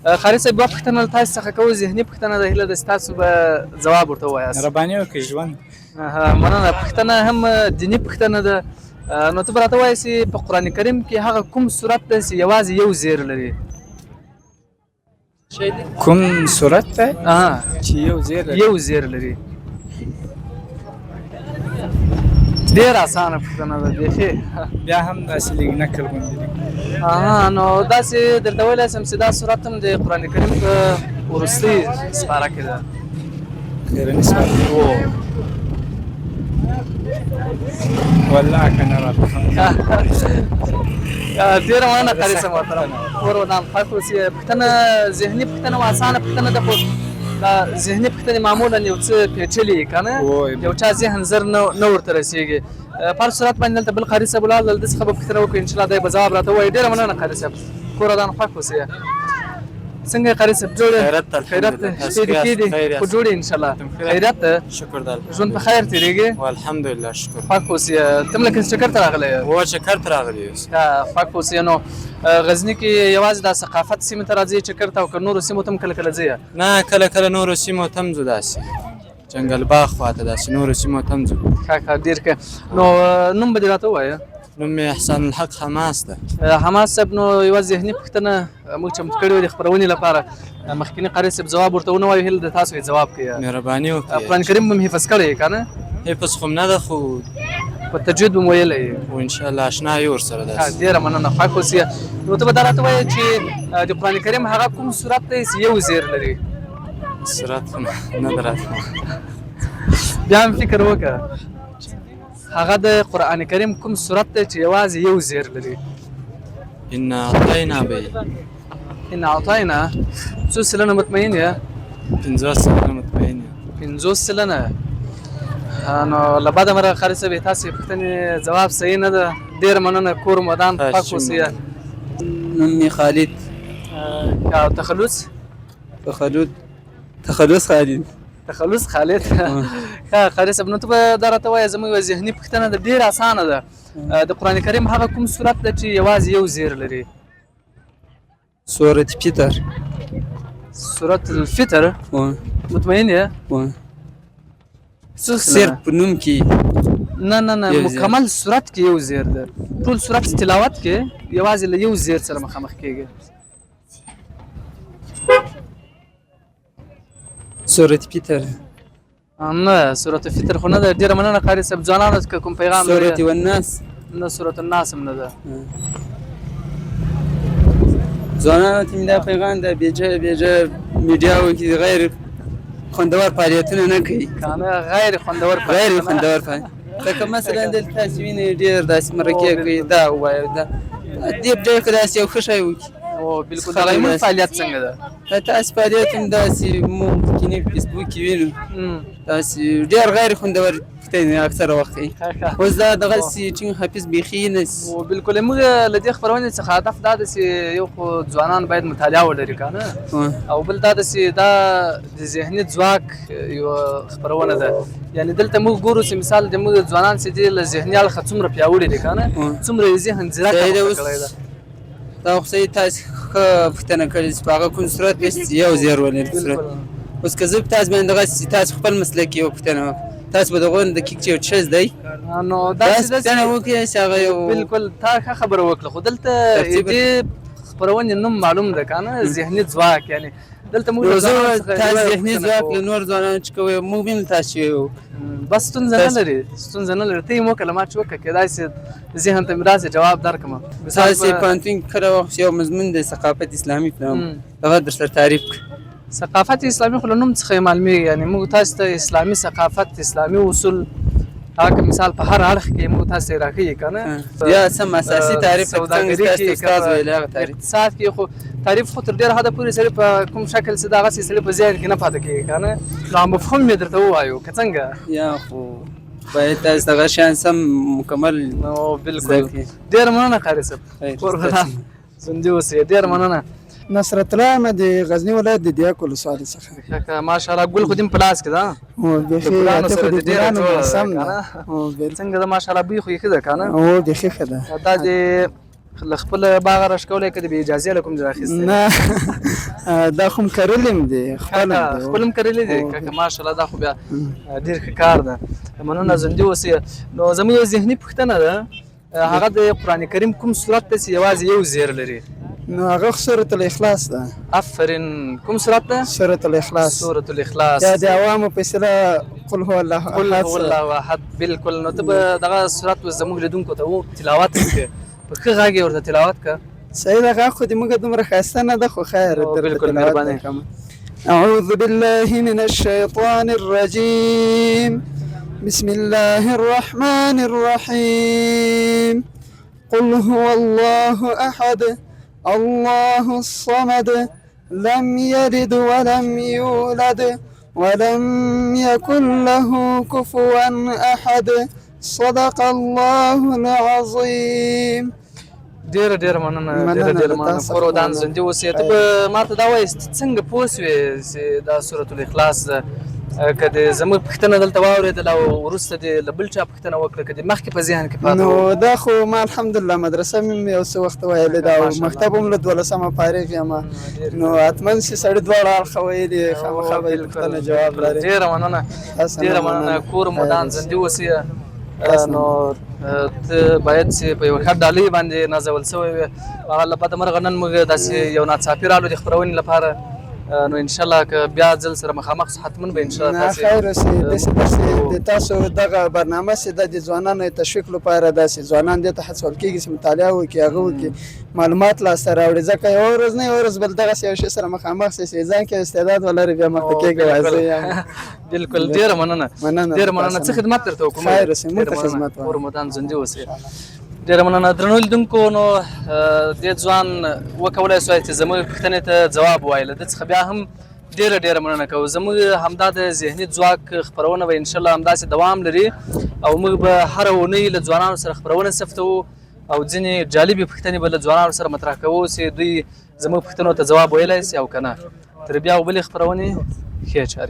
قاري صاحب، دوه پوښتنه له تاسو څخه کوو، ذهني پوښتنه ده، هیله ده چې تاسو به ځواب ورته ووایاست. مهرباني وکړئ، ژوند. مننه. پوښتنه هم دیني پوښتنه ده. نو ته به راته ووایې چې په قرآن کریم کې هغه کوم سورت دی چې یوازې یو زیر لري؟ کوم سورت دی چې یو زیر لري؟ یو زیر لري. ډېر اسانه پوښتنه ده بیخي. بیا هم داسې لږ نکل غوندې دی. نو داسې درته ویلی شم چې دا سورت هم د قرآن کریم په وروستۍ سپاره کې ده. اخرني سپاره؟ هو. والله که نه راته. ډېره مننه قاري صاحب محترم، کور ودان، خوښ اوسې. پوښتنه ذهني پوښتنه وه، اسانه پوښتنه ده، خو دا ذهني پوښتنې معمولا یو څه پېچلې وي که نه، یو چا ذهن زر نه ورته رسېږي. په هر صورت باندې دلته بل قاري صاحب ولاړ، له ده څخه به پوښتنه وکړو، انشاءالله دی به ځواب راته ووایي. ډېره مننه قاري صاحب، کور ودان، خوښ اوسې. څنګه یې قاري صاحب، جوړ یې؟ خیرت، خیرت دی، شپې دې ښې دي؟ خو جوړ یې انشاءالله. خیرت دی، شکر ده. ژوند په خیر تېرېږي؟ الحمدلله، شکر. خوښ اوسې. ته هم لکه چې چکر ته راغلی یې؟ هو، چکر ته راغلی یو. خوښ اوسې. نو غزني کې یوازې دا ثقافت سیمې ته راځئ چکر ته، او که نورو سیمو ته هم کله کله ځئ؟ نه، کله کله نورو سیمو ته هم ځو، داسې جنګل باغ خواته، داسې نورو سیمو ته هم ځو. ښه ښه، ډېر ښه. نو نوم به دې راته ووایه؟ نوم مې احسان الحق حماس ده. حماس صاحب، نو یوه ذهني پوښتنه موږ چمتو کړې وه د خپرونې لپاره، مخکیني قاري صاحب ځواب ورته ونه وایو، هیله ده تاسو یې ځواب کړئ. مهرباني وکړئ. قرآن کریم به مې حفظ کړی که نه؟ حفظ خو نه ده، خو په تجوید به مو ویلی. خو انشاءالله اشنا یو ورسره داسې. ډېره مننه، خوښ اوسې. نو ته به دا راته وایې چې د قرآن کریم هغه کوم سورت دی چې یو زیر لري؟ سورت خو نه ده راته. بیا هم فکر وکړه، هغه د قرآن کریم کوم سورت دی چې یوازې یو زیر لري؟ ان اعطینا به. ان اعطینا؟ څو سلنه مطمئن یې؟ 50% مطمئن یم. 50%. نو له بده مرغه قاري صاحب، تاسې پوښتنې ځواب صحیح نه ده. ډېره مننه، کور مو ودان، خوښ اوسئ. نوم مې خالد. تخلص؟ تخلص خالد. تخلص خالد. ښه قاري صاحب، نو ته به دا راته وایې، زموږ یوه ذهني پوښتنه ده، ډېره اسانه ده، د قرآن کریم هغه کوم سورت ده چې یوازې یو زیر لري؟ سورت فطر. سورت الفطر؟ مطمئن یې؟ څو؟ صرف په نوم کې؟ نه نه نه، مکمل سورت کې یو زیر ده، ټول سورت تلاوت کې یوازې له یو زیر سره مخامخ کېږي. سورت فطر. نه، سورت فطر خو نه ده. ډېره مننه قاري صاحب. ځوانانو ته کوم پیغام؟ سورت والناس. نه، سورت الناس هم نه ده. ځوانانو ته مې دا پیغام ده، بې ځایه میډیاو کې غیر خوندور فعالیتونه نه کوي. که نه غیر خوندور. غیر خوندور فعالیت، لکه مثلا دلته تاسې وینئ ډېر داسې مرکې کوي، دا ووایه، دا دې په ځای که داسې یو ښه شی وکړي. او بالکل. دغه زموږ فعالیت څنګه ده؟ تاسې فعالیت هم داسې موږ کینې فیسبوک کې وینو، داسې ډېر غیر خوندور پوښتنې اکثره وخت کوي. اوس دا دغسې ټینګ حافظ بیخي نه. بالکل. موږ له دې خپرونې څخه هدف دا ده چې یو خو ځوانان باید مطالعه ولري که نه، او بل دا ده چې دا د ذهني ځواک یوه خپرونه ده. یعنې دلته موږ ګورو چې مثال د موږ ځوانان چې دي له ذهني اړخه څومره پیاوړي دي که نه، څومره یې ذهن ځیرک کړی ده. دا خو صحیح، تاسې ښه پوښتنه کړې چې په هغه کوم سورت کې یو زیر ولري سورت. اوس که زه په تاسو باندې دغسې تاسو خپل مسلک یو پوښتنه وکړم، تاسو به دغه دقیق چې یو څه دی نو داسې پوښتنه وکړئ چې هغه یو. بالکل، تا ښه خبره وکړه، خو دلته دې خپرونې نوم معلوم ده که نه، ذهني ځواک، یعنې دلته موږ تاسو ذهني ځواک له نور ځوانانو چې کوئ، موږ وینو تاسو یو. بس ستونزه نه لري، ستونزه نه لري. ته یې وکړه، ما چې وکړه، کېدای شي ذهن ته مې داسې جواب درکړم. تاسې پوهنتون کې کله وخت یو مضمون د ثقافت اسلامي په نوم هغه درسره تعریف کړ؟ ثقافت اسلامي خو له نوم څخه یې معلومېږي، یعنې موږ تاسو ته اسلامي ثقافت، اسلامي اصول، هغه که مثال په هر اړخ کې موږ تاسو ته راښیي که نه. یا سم اساسي تعریف سوداګري کې، استاد ویلی هغه تعریف. اقتصاد کې، خو تعریف خو تر ډېره حده پورې سړي په کوم شکل چې دغسې سړي په ذهن کې نه پاتې کېږي که نه، نو مفهوم مې درته ووایو که څنګه؟ یا خو باید تاسو دغه شیان سم مکمل. نو بالکل. ډېره مننه قاري صاحب، کور ودان، ژوندي اوسئ، ډېره مننه. نصرت الله یم، د غزني ولایت د دیاک ولسوالۍ څخه. ښه، ماشاءالله، ګل خو دې په لاس کې ده. هو، بیخي سره د ګلانو موسم ده. څنګه ده؟ ماشاءالله، بوی خو یې ښه ده که نه؟ هو، بیخي ښه ده. دا دې له خپله باغه راشکولی که د بې اجازې له کوم ځای اخیستی؟ نه، دا خو هم کرلي هم دي، خپل هم دي. خپل هم کرلي دي. کاکا ماشاءالله، دا خو بیا ډېر ښه کار ده. مننه، ژوندي اوسئ. نو زموږ یو ذهني پوښتنه ده، هغه د قرآن کریم کوم سورت دی چې یوازې یو زیر لري؟ نو هغه خو سورة الاخلاص ده. آفرین. کوم سورت ده؟ سورة الاخلاص. سورة الاخلاص. یا د عوامو په اصطلاح قل هو الله قل احد. هو الله احد، بالکل. نو ته به دغه سورت اوس زموږ لیدونکو ته و تلاوت وکړې، په ښه غږ یې ورته تلاوت کړه. صحیح ده، غږ خو دې موږ دومره ښایسته نه ده، خو خیر درته بالکل، تلاوت مهرباني. درکوم. اعوذ بالله من الشیطان الرجیم، بسم الله الرحمن الرحیم، قل هو الله احد، الله الصمد، لم يلد ولم يولد ولم يكن له كفوا احد، صدق الله العظیم. ډېره ډېره مننه. مننه ډېره ډېره له مننه. تاسو کور ودان، مننه. ژوندي اوسې. ته به ما ته دا وایې چې څنګه پوه شوې چې دا سورة الاخلاص ده؟ که دې زموږ پوښتنه دلته واورېدله او وروسته دې له بل چا پوښتنه وکړه، که دې مخکې په ذهن کې پاتې نو وو؟ دا خو ما الحمدلله مدرسه مې یو څه وخت ویلې ده او ماشاءالله. مکتب هم له 12مه فارغ یم، نو حتما چې سړي دواړه اړخه ویلي، خامخا به یې پوښتنه جواب لري. ډېره مننه. تاسو ډېره نه مننه. مننه. کور مو ودان، خیر ژوندي اوسې. تاسو نه نو ته باید چې په یوه ښه ډالۍ باندې نازول شوی وې. هغه له بده مرغه نن موږ داسې یو ناڅاپي رالو د خپرونې لپاره. نو انشاءالله که بیا ځل سره مخامخ شو، حتما به انشاءالله نه تاسې خیر اوسې. داسې داسې د تاسو دغه برنامه چې ده د ځوانانو د تشویق لپاره ده، چې ځوانان دې ته هڅول کېږي چې مطالعه وکړي، هغه وکړي، معلومات لاسته راوړي، ځکه یوه ورځ نه یوه ورځ بل دغسې یو شي سره مخامخ شي چې ځان کې استعداد ولري، بیا مخته کېږي. زه یم. بالکل، ډېره مننه. مننه. ډېره مننه. تاسو څه خدمت درته وکړم؟ خیر اوسې، موږ ډېره ته مننه. خدمت وکړه. کور مو ودان، ژوندي اوسې. ډېره مننه درنو لیدونکو. نو دې ځوان وکولای شوای چې زموږ پوښتنې ته ځواب ووایي. له ده څخه بیا هم ډېره ډېره مننه کوو. زموږ همدا د ذهني ځواک خپرونه به انشاءالله همداسې دوام لري او موږ به هره اونۍ له ځوانانو سره خپرونه ثبتوو او ځینې جالبې پوښتنې به له ځوانانو سره مطرح کوو چې دوی زموږ پوښتنو ته ځواب ویلی شي او که نه. تر بیا بلې خپرونې، ښې چارې.